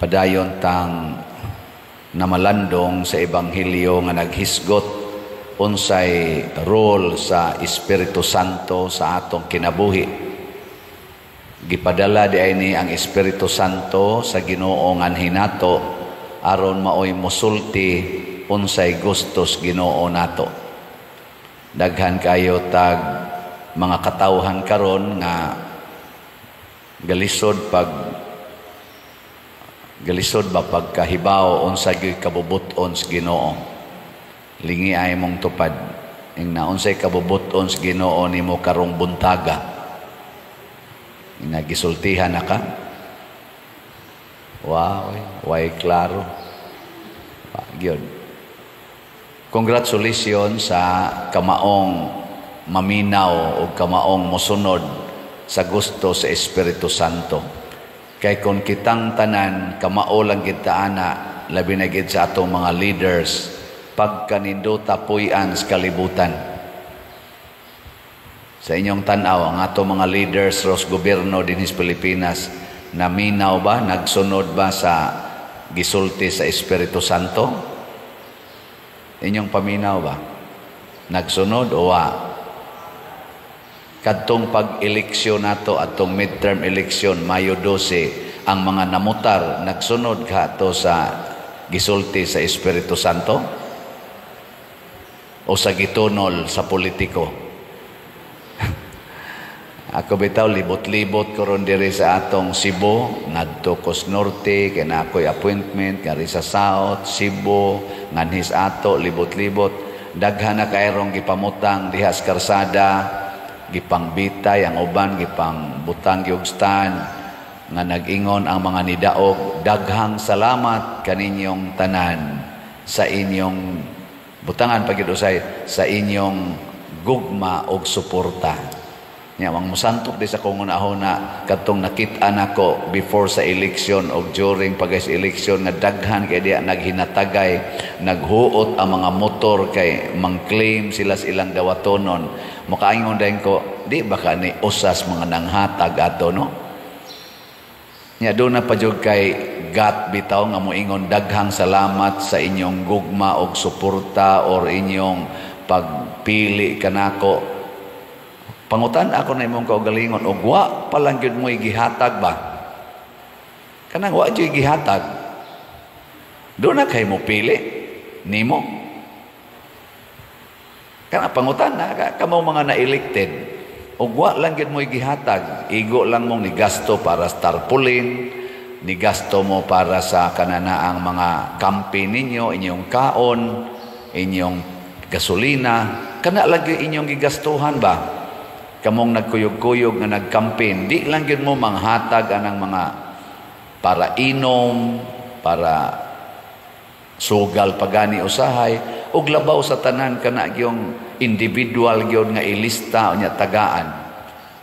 Padayon tang namalandong sa Ebanghelyo nga naghisgot unsay role sa Espiritu Santo sa atong kinabuhi. Gipadala di ay ni ang Espiritu Santo sa Ginoo nganhi nato aron maoy mosulti unsay gustos Ginoo nato. Daghan kayo tag mga katawhan karon nga galisod ba pagkahibaw unsa gyud kabubut-on sa Ginoo. Lingi ay mong tupad ing na unsay kabubut-on sa Ginoo nimo karong buntaga. Nagisultihan na ka? Wow, way klaro. Gyud. Congratulations sa kamaong maminaw o kamaong mosunod sa gusto sa Espiritu Santo. Kay kung kitang tanan kamao lang gid ta ana, labi na gid sa atong mga leaders, pagkanindota puy-an sa kalibutan. Sa inyong tan-aw, ang atong mga leaders ros gobyerno dinhi sa Pilipinas, naminaw ba, nagsunod ba sa gisulti sa Espiritu Santo? Inyong paminaw ba? Nagsunod o wa? Kadtong pag-eleksyon nato, atong midterm election, Mayo 12, ang mga namutar, nagsunod ka to sa gisulti sa Espiritu Santo? O sa gitunol sa politiko? Ako bitaw, libot-libot ko ron diri sa atong Cebu, ngadto kos Norte, kay na ako'y appointment, ngari sa South, Cebu, nganhi sa ato, libot-libot. Daghan na kayrong gipamutang diha sa karsada, gipangbitay ang uban, gipangbutang gyud stand, nga nag-ingon ang mga nidaog, "Daghang salamat kaninyong tanan sa inyong butangan pagid usay sa inyong gugma og suporta." Nya ang musantok di sa kong una kadtong nakit-an nako before sa election og during pag sa election nga daghan kay diya naghinatagay, naghuot ang mga motor kay mang-claim sila sa ilang dawatonon. Makaingon dayon ko, di ba ka ni usas mga nanghatag ato, no? Nya do na pa jud kay gat bitaw nga moingon, "Daghang salamat sa inyong gugma og suporta or inyong pagpili kanako." Pangutan ako na imong kaugalingon, og wa pa lang gyud mo'y gihatag ba? Kanang wa gyud gihatag. Do na kay mo pili nimo. Kana pangutan na kamo mga na-elected, og wa lang gyud mo'y gihatag, igo lang mong nigasto para sa tarpaulin, nigasto mo para sa kananaang mga campaign ninyo, inyong kaon, inyong gasolina, kana lang gyud inyong gigastuhan ba? Kamong nagkuyog-kuyog nga nagcampaign, di lang gyud mo manghatag anang mga para inom, para sugal pagani usahay, ug labaw sa tanan kana gyung individual gyud nga ilista unya tagaan.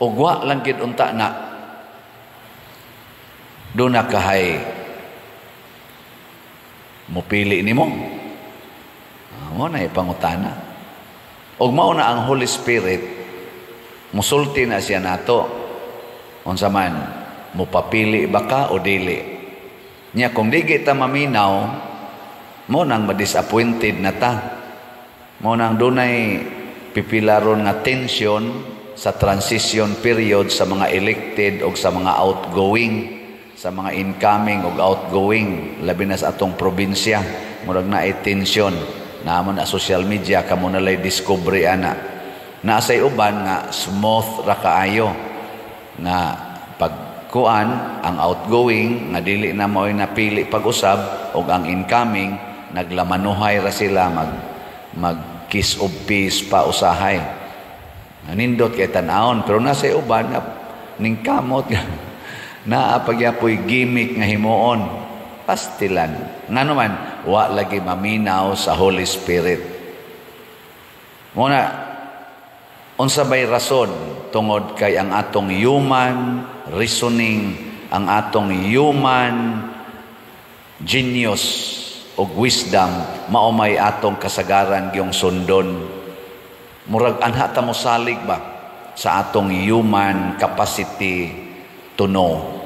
Ug wa lang gyud unta na do na kahay mupili nimo. Mo na ipangutana. Ug mao na ang Holy Spirit, musulti na siya nato. Unsa man, mupapili ba ka o dili? Nya kung di kita maminaw, mo nang madisappointed na ta. Mo nang dunay pipilaron nga tension sa transition period sa mga elected o sa mga outgoing, sa mga incoming o outgoing, labi na sa atong probinsya, murag naay tension. Naamo na social media, kamo na lay discovery ana. Naasay uban nga smooth ra kaayo nga pagkuan ang outgoing nga dili na mao'y napili pag-usab og ang incoming, naglamanuhay ra sila, mag mag kiss of peace pa usahay. Nindot kay tan-awon, pero nasa uban nga ning kamot naa pagyapoy gimmick nga himuon pastilan. Ngano man wa lagi maminaw sa Holy Spirit. Muna unsa bay rason? Tungod kay ang atong human reasoning, ang atong human genius og wisdom, mao may atong kasagaran gyung sundon. Murag anha ta mosalig ba sa atong human capacity to know.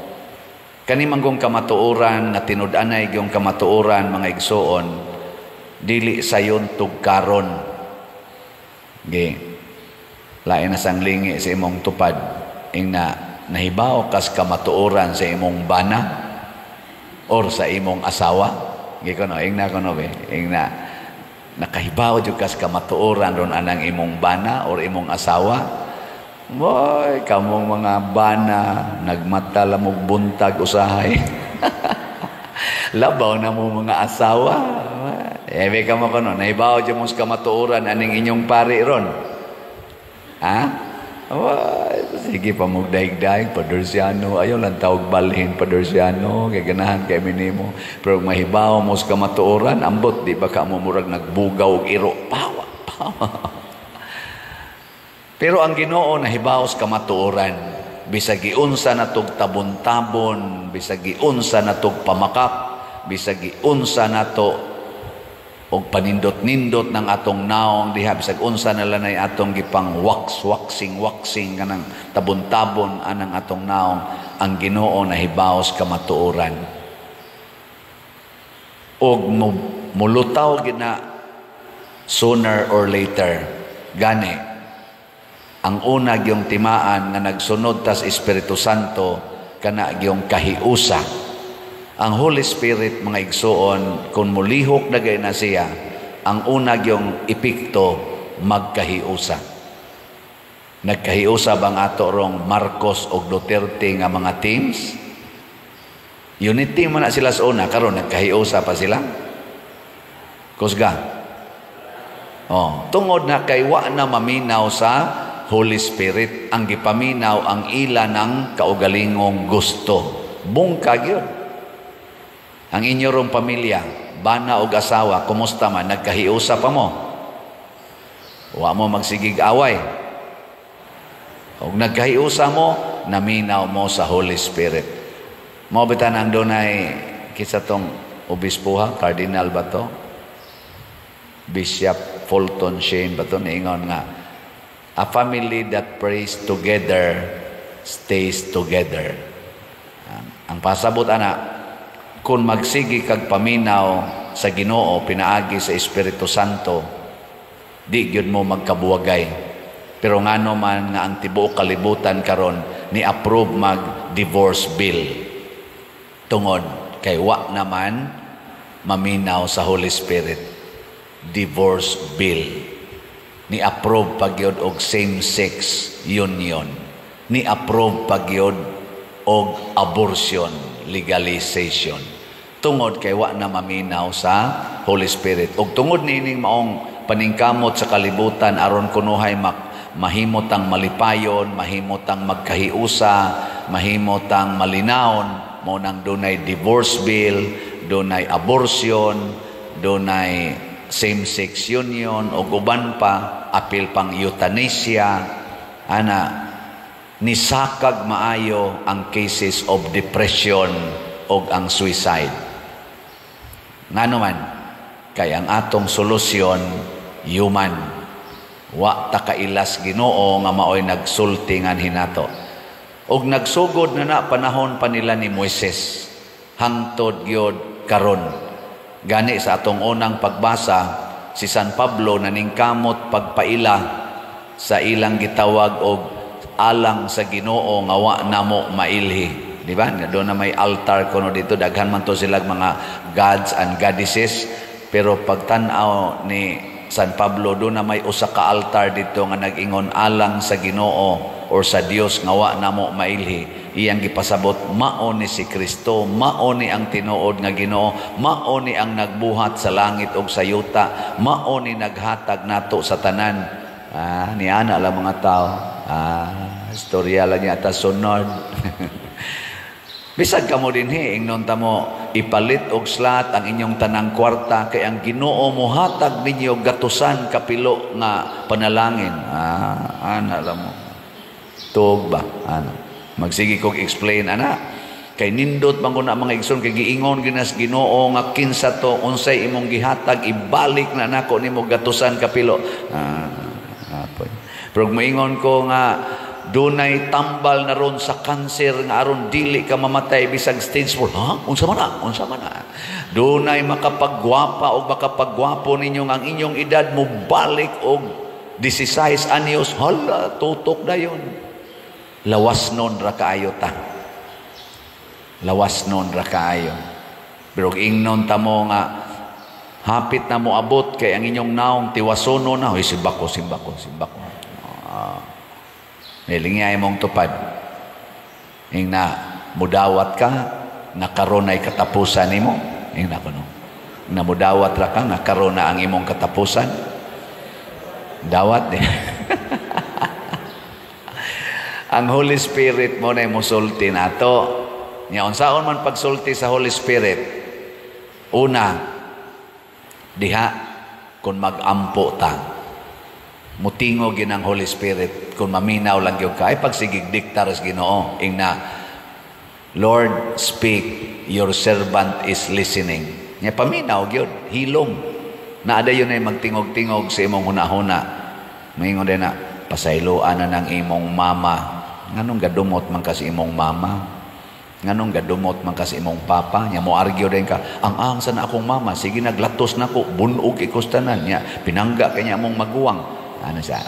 Kani manggong kamatuoran nga tinud-anay gyung kamatuoran, mga igsoon, dili sayon tugkaron. Ge. Lain na sang lingi sa imong tupad, ingna nahibaw kas kamatuoran sa imong bana or sa imong asawa. Gi kono, ingna kono be, ingna nakahibaw jud kas kamatuoran ron anang imong bana or imong asawa. Boy, kamong mga bana, nagmata lamog buntag usahay. Labaw na mo mga asawa. Eh, may kamo kono, nahibaw jud mo sa kamatuoran aning inyong pari ron. Ha? Boy, sige pa mo daig-daig, Padersiano, ayaw lang tawag balhin, Padersiano, kay ganahan kay minimo. Pero mahibaw mo sa kamatuoran, ambot, di ba ka mo murag nagbugaw og iro, pawa, pawa. Pero ang Ginoo nahibaw sa kamatuoran, bisag giunsa natog tabon-tabon, bisag giunsa natog pamakak, bisag giunsa nato og panindot-nindot ng atong naong diha, bisag unsa na lanay atong gipang wax waxing waxing kanang tabon-tabon anang atong naong, ang Ginoo nahibaw sa kamatuoran. Og mulutaw gina sooner or later. Gani ang una gyung timaan nga nagsunod tas Espiritu Santo kana gyung kahiusa. Ang Holy Spirit, mga igsuon, kung mulihok na gay na siya, ang una gyung epekto, magkahiusa. Nagkahiusa bang ato rong Marcos og Duterte nga mga teams? Unity man na sila sa una, karon nagkahiusa pa sila. Kusga. Oh, tungod na kay wa na maminaw sa Holy Spirit, ang gipaminaw ang ila ng kaugalingong gusto. Bungkag yun. Ang inyo rong pamilya, bana og asawa, kumusta man, nagkahiusa pa mo? Wa mo magsigig away. Og nagkahiusa mo, naminaw mo sa Holy Spirit. Mao bitan ang dunay kinsa tong obispo ha, cardinal ba to? Bishop Fulton Sheen ba to, niingon nga, "A family that prays together stays together." Ang pasabot ana, kung magsigi kag paminaw sa Ginoo pinaagi sa Espiritu Santo, di gyud mo magkabuwagay. Pero ngano man nga ang tibuok kalibutan karon ni approve mag divorce bill? Tungod kay wa naman maminaw sa Holy Spirit. Divorce bill. Ni approve pagyod og same-sex union. Ni approve pagyod og abortion legalization. Tungod kay wa na maminaw sa Holy Spirit. Og tungod niining maong paningkamot sa kalibutan aron kunuhay mahimot ang malipayon, mahimot ang magkahiusa, mahimot ang malinawon, mo nang dunay divorce bill, dunay abortion, dunay same-sex union o uban pa, apil pang euthanasia, ana, nisakag maayo ang cases of depression o ang suicide. Ngano man, kay ang atong solusyon human. Wa ta kailas Ginoo nga maoy nagsulti ngan hinato. Og nagsugod na na panahon pa nila ni Moises hangtod gyud karon. Gani sa atong unang pagbasa, si San Pablo naningkamot pagpaila sa ilang gitawag og alang sa Ginoo nga wa namo mailhi. Di ba? Doon na may altar kuno dito, daghan man to sila mga gods and goddesses, pero pagtan-aw ni San Pablo, doon na may usa ka altar dito nga nag-ingon alang sa Ginoo or sa Dios nga wa namo mailhi. Iyang gipasabot, mao ni si Kristo, mao ni ang tinuod nga Ginoo, mao ni ang nagbuhat sa langit ug sa yuta, mao ni naghatag nato sa tanan. Ah, niana lang mga tao. Ah, istorya lang niya ta sunod. Bisag kamo dinhi, ingnon ta mo, ipalit og slot ang inyong tanang kwarta kay ang Ginoo mohatag ninyo gatusan kapilo nga panalangin. Ah, ana lang mo. Tuog ba? Ana. Magsige kog explain ana. Kay nindot man ko na, mga igsoon, kay giingon ginas Ginoo nga kinsa to, unsay imong gihatag, ibalik na nako nimo gatusan kapilo. Ah, apoy. Pero moingon ko nga Dunay tambal na ron sa kanser nga aron dili ka mamatay bisag stage 4. Ha? Unsa man na? Unsa man na? Dunay makapagwapa o makapagwapo ninyo ang inyong edad mo balik og 16 anyos. Hala, tutok dayon. Lawas nun ra kaayo ta. Lawas nun ra kaayo. Pero ingnon ta mo nga hapit na mo abot kay ang inyong naong tiwasono na. Hoy, simbako, simbako, simbako. Nilingay mong tupad. Ing na mudawat ka, nga karon ay katapusan nimo. Ing na kuno. Na mudawat ra ka, nga karon na ang imong katapusan. Dawat eh. Ang Holy Spirit mo na musulti nato. Nya unsaon man pagsulti sa Holy Spirit? Una, diha kung magampo ta. Mutingog yun ang Holy Spirit kung maminaw lang gyud ka. Ay pagsigig diktar sa Ginoo, ingna, "Lord, speak, your servant is listening." Nya paminaw gyud, hilom. Naa dayon ay magtingog-tingog sa imong hunahuna. Maingon din na, "Pasayloan na ng imong mama." Nganong gadumot man ka sa imong mama? Nganong gadumot man ka sa imong papa? Nya mo argue din ka, ang sa na akong mama, sige naglatos na ko, bunog ikustanan niya, pinangga kanya mong maguwang. Ano siya?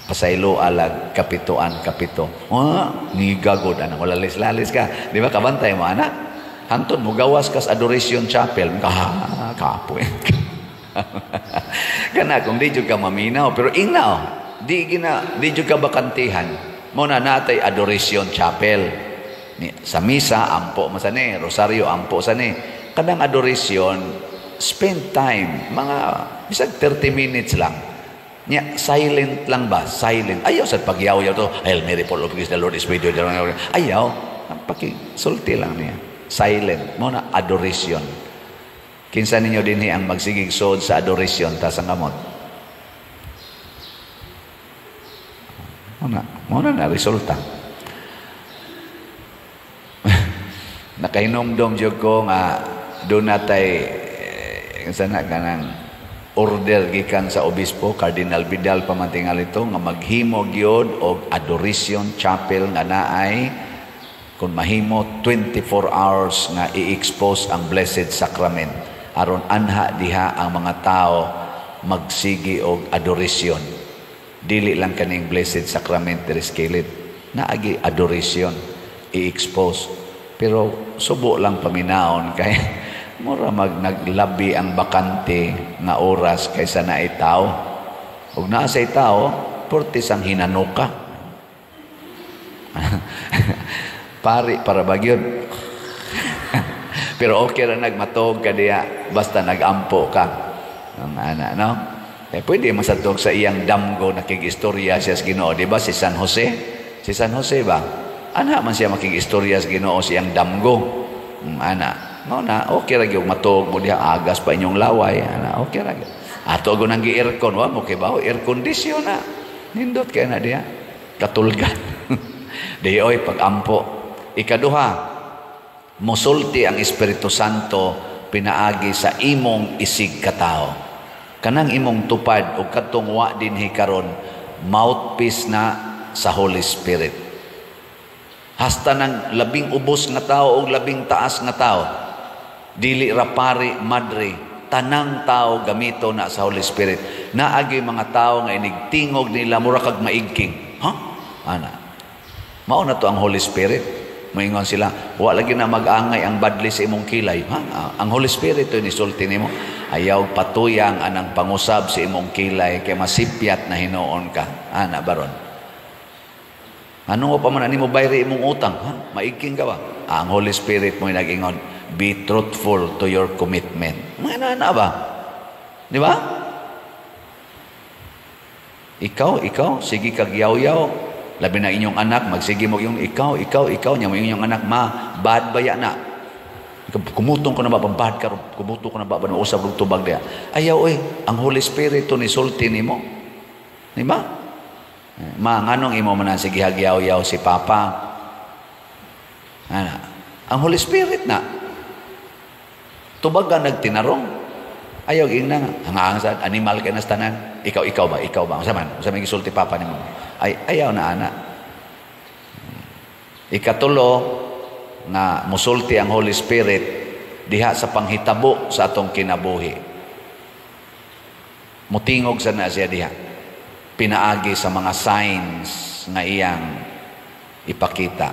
Pasaylo alag kapituan kapito. Nigagod ana, wala lalis ka. Di ba kabantay mo ana? Hantod mo gawas kas adoration chapel, ka kapoy. Kana kung di jud ka maminaw, pero ingnaw, di gina di jud ka bakantihan. Mo na natay adoration chapel. Ni, sa misa ampo man sa ni, rosaryo ampo sa ni. Kanang adoration, spend time mga bisag 30 minutes lang. Nya, silent lang ba? Silent. Ayaw sa pagyaw-yaw to. "Hail Mary, full of grace, the Lord is with you." Ayaw. Paki sulti lang niya. Silent. Mo na adoration. Kinsa ninyo dinhi ang magsigig sod sa adoration ta sa kamot? Mo na na resulta. Nakahinomdom jud ko nga doon natay sana kanang order gikan sa obispo Cardinal Vidal pamantingal ito nga maghimo gyud og adoration chapel nga naay kung mahimo 24 hours nga i-expose ang Blessed Sacrament aron anha diha ang mga tao magsigi og adoration. Dili lang kaning Blessed Sacrament diri sa kilid, naagi adoration i-expose, pero subo lang paminaon kay mura mag naglabi ang bakante nga oras kaysa naay tao. Ug naa say tao, portis ang hinanuka. Pari para ba gyud? Pero okay ra nagmatog ka diha basta nagampo ka. Ang ana, no? Eh, pwede masatog sa iyang damgo nakig-istorya siya sa Ginoo, di ba? Si San Jose? Si San Jose ba? Ana man siya makig-istorya sa Ginoo sa iyang damgo. Ana. Mao na, okay ra gyud matug mo diha, agas pa inyong laway, ana, okay ra gyud. Ato go nang gi-aircon, wa mo kay bawo air condition na. Nindot kay na diha. Katulgan. Di oy pagampo. Ikaduha, mosulti ang Espiritu Santo pinaagi sa imong isig katao. Kanang imong tupad o katong wa dinhi karon, mouthpiece na sa Holy Spirit. Hasta nang labing ubos nga tao o labing taas nga tao, dili ra pari, madre, tanang tao gamito na sa Holy Spirit. Naagi mga tao nga inigtingog nila mura kag maigking. Ha? Ana. Mao na to ang Holy Spirit. Moingon sila, wa lagi na mag-angay ang badli sa imong kilay. Ha? Ang Holy Spirit to nisulti nimo. Ayaw patuyang anang pangusab sa imong kilay kay masipyat na hinuon ka. Ana baron. Ano pa man ani mo bayri imong utang? Ha? Maigking ka ba? Ang Holy Spirit mo nag-ingon, be truthful to your commitment. Mga ana ba? Di ba? Ikaw, sige kag yaw-yaw. Labi na inyong anak, magsige mo yung ikaw, ikaw, ikaw, niya mo inyong anak, ma, bad ba yan na? Kumutong ko na ba, bad ka, kumutong ko na ba, usab og tubag diya. Ayaw, oy, ang Holy Spirit to ni sulti nimo. Di ba? Ma, nganong imo man ang sige hagyaw-yaw si Papa? Ana, ang Holy Spirit na. Tubag ka nagtinarong. Ayaw, ingna nga. Hangaang sa animal kay nastanan. Ikaw, ikaw ba? Ikaw ba? Unsa man? Unsa man gisulti Papa nimo? Ay, ayaw na, ana. Ikatulo nga musulti ang Holy Spirit diha sa panghitabo sa atong kinabuhi. Mutingog sa na siya diha. Pinaagi sa mga signs nga iyang ipakita.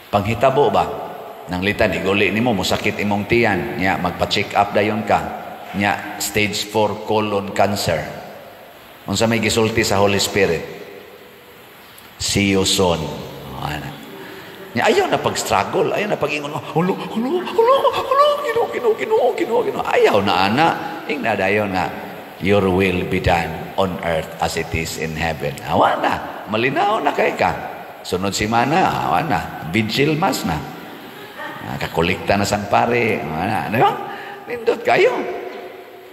Panghitabo ba? Nanglitan, iguli nimo, musakit imong tiyan. Nya, magpa-check up dayon ka. Nya, stage 4 colon cancer. Unsa may gisulti sa Holy Spirit? "See you soon." Ana. Nya, ayaw na pag-struggle, ayaw na pag-ingon, "Hulo, hulo, hulo, hulo, Ginoo, Ginoo, Ginoo, Ginoo, Ginoo." Ayaw na ana. Ingna dayon nga, "Your will be done on earth as it is in heaven." Awa na, malinaw na kay ka. Sunod simana, awa na, vigil Mass na. Kakolekta na sang pare. Awa na, di ba? Nindot kayo.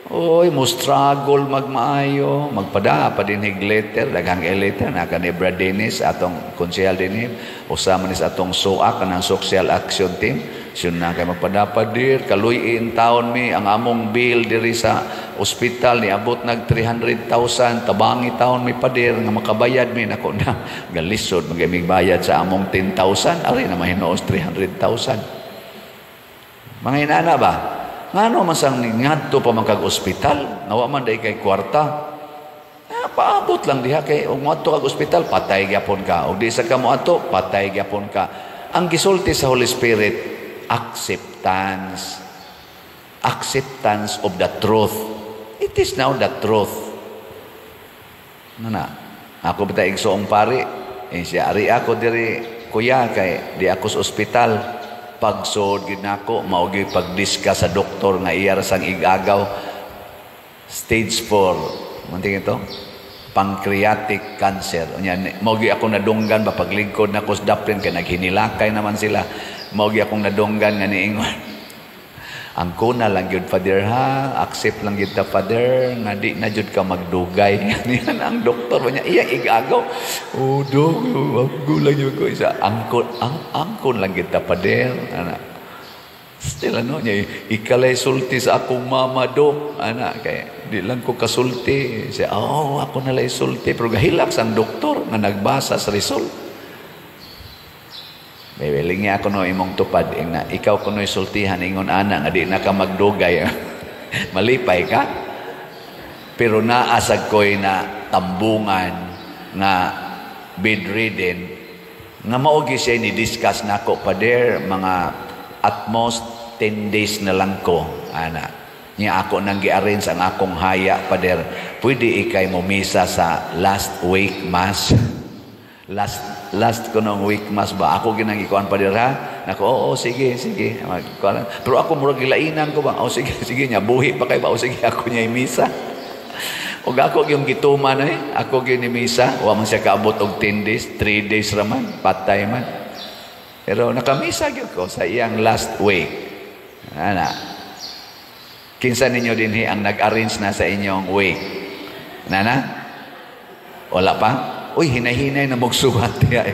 Oy, mo struggle magmaayo, magpada pa din hig letter, daghang letter na kani Brad Dennis, atong konsehal dinhi, usa man is atong SOA, kanang Social Action Team. Siyon na kay magpada pa dir, kaluy-in taon mi ang among bill diri sa ospital niabot nag 300,000, tabangi taon mi, pader, nga makabayad mi nako na. Galisod magamig bayad sa among 10,000, ari na mahinuos 300,000. Mga inana ba? Ngano man sang ngadto pa man kag ospital, nga wa man day kay kwarta? Ah, paabot lang diha kay og moadto kag ospital, patay gyapon ka. Og di sa ka moadto, patay gyapon ka. Ang gisulti sa Holy Spirit, acceptance. Acceptance of the truth. It is now the truth. Ano na? Ako bitaw igsoong pari? Eh, siya, ari ako diri, kuya, kay di ako sa ospital. Pagsod gid nako, mao gyud pagdiscuss sa doktor nga iya ra sang igagaw, stage 4 munting ito pancreatic cancer. Unya mao gyud ako nadunggan ba paglingkod nako sa daplin kay naghinilakay naman sila, mao gyud akong nadunggan nga niingon, "Angkona lang gyud, Father, ha, accept lang gyud ta, Father, nga di na jud ka magdugay." Niyan ang doktor niya iya igagaw, "Oh, dok, ako lang gyud ko isa angkon ang angkon lang gyud ta, Father." Ana, still ano niya, "Ikalay sulti sa akong mama, dok, ana, kay di lang ko kasulti." Siya, "Oh, ako na lay sulti." Pero gahilak sang doktor nga nagbasa sa result. May niya ako no imong tupad ing na ikaw kuno sultihan ingon ana nga di na ka magdugay. Malipay ka. Pero naasag ko'y na tambungan nga bedridden nga mao gyud siya ni discuss nako, "Pader, mga at most 10 days na lang ko," ana. Niya ako nang gi-arrange ang akong haya, "Pader, pwede ikay mo misa sa last wake Mass?" Last last ko nung wake Mass ba, ako ginang ikuan, "Pader, ha." Nako, "Oo, sige, sige." Pero ako murag gilainan ko ba, "Oh, sige, sige." Niya, buhi pa kay ba, "Oh, sige, ako niya misa." Ug ako yung gituman eh, ako gyud ni misa, wa man siya kaabot og 10 days, 3 days ra man, patay man. Pero nakamisa gyud ko sa iyang last wake. Ana. Kinsa ninyo dinhi ang nag-arrange na sa inyong wake? Nana? Wala pa? Uy, hinay-hinay na magsuwat diya.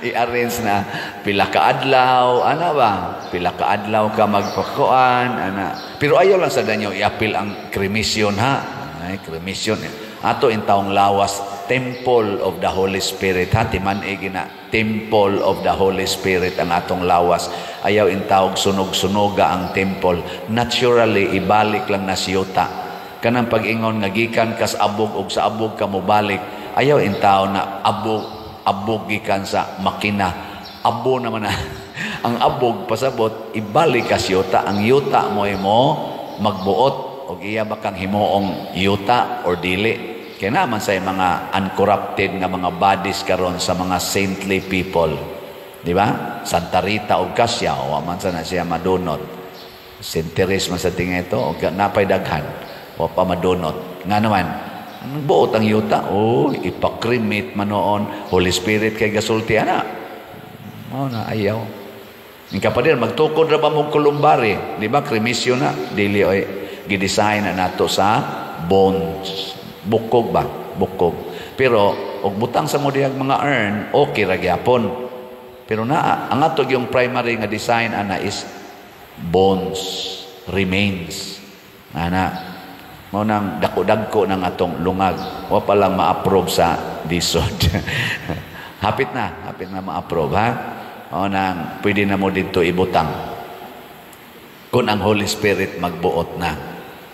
I-arrange na pila ka adlaw, ana ba? Pila ka adlaw ka magpakuan, ana. Pero ayaw lang sa danyo i-apil ang cremation ha. Ay, cremation. Ato in taong lawas, temple of the Holy Spirit ha, timan-i gina, temple of the Holy Spirit ang atong lawas. Ayaw in tawag sunog-sunoga ang temple. Naturally, ibalik lang na siyuta. Kanang pag-ingon nga gikan kas abog og sa abog ka mobalik, ayaw in tao na abog abog gikan sa makina. Abo naman na. Ang abog pasabot ibalik ka siyuta. Ang yuta mo mo magbuot og iya ba kang himuong yuta or dili. Kaya naman sa mga uncorrupted nga mga bodies karon sa mga saintly people. Di ba? Santa Rita og Cassia, wa man sa na siya madunot. Saint Therese man sa tinga ito, og napay daghan, wa pa madunot. Nga naman, anong buot ang yuta? Oh, ipa-cremate man noon. Holy Spirit kay gasulti ana. Mao na ayaw. Ang kapadir, magtukod ra ba mong columbary? Di ba? Cremation na. Dili oy gidesign na nato sa bones. Bukog ba? Bukog. Pero og butang sa mo dihag mga urn, okay ra gyapon. Pero na ang ato yung primary nga design ana is bones, remains. Ana, mao nang dako-dagko ng atong lungag. Wa pa lang ma-approve sa DHSUD. Hapit na ma-approve ha. O nang pwede na mo didto ibutang. Kung ang Holy Spirit magbuot na.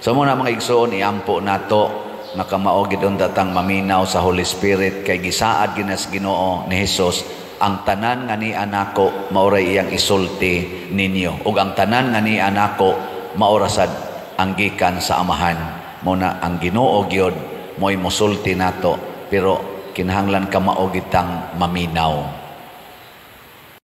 So mao na, mga igsoon, iampo nato nga kamao gid unta tang maminaw sa Holy Spirit kay gisaad ginas Ginoo ni Hesus, ang tanan nga niya nako maoray iyang isulti ninyo ug ang tanan nga niya nako maora sad ang gikan sa Amahan. Mao na ang Ginoo gyud mo'y musulti nato, pero kinahanglan kamao gid tang maminaw.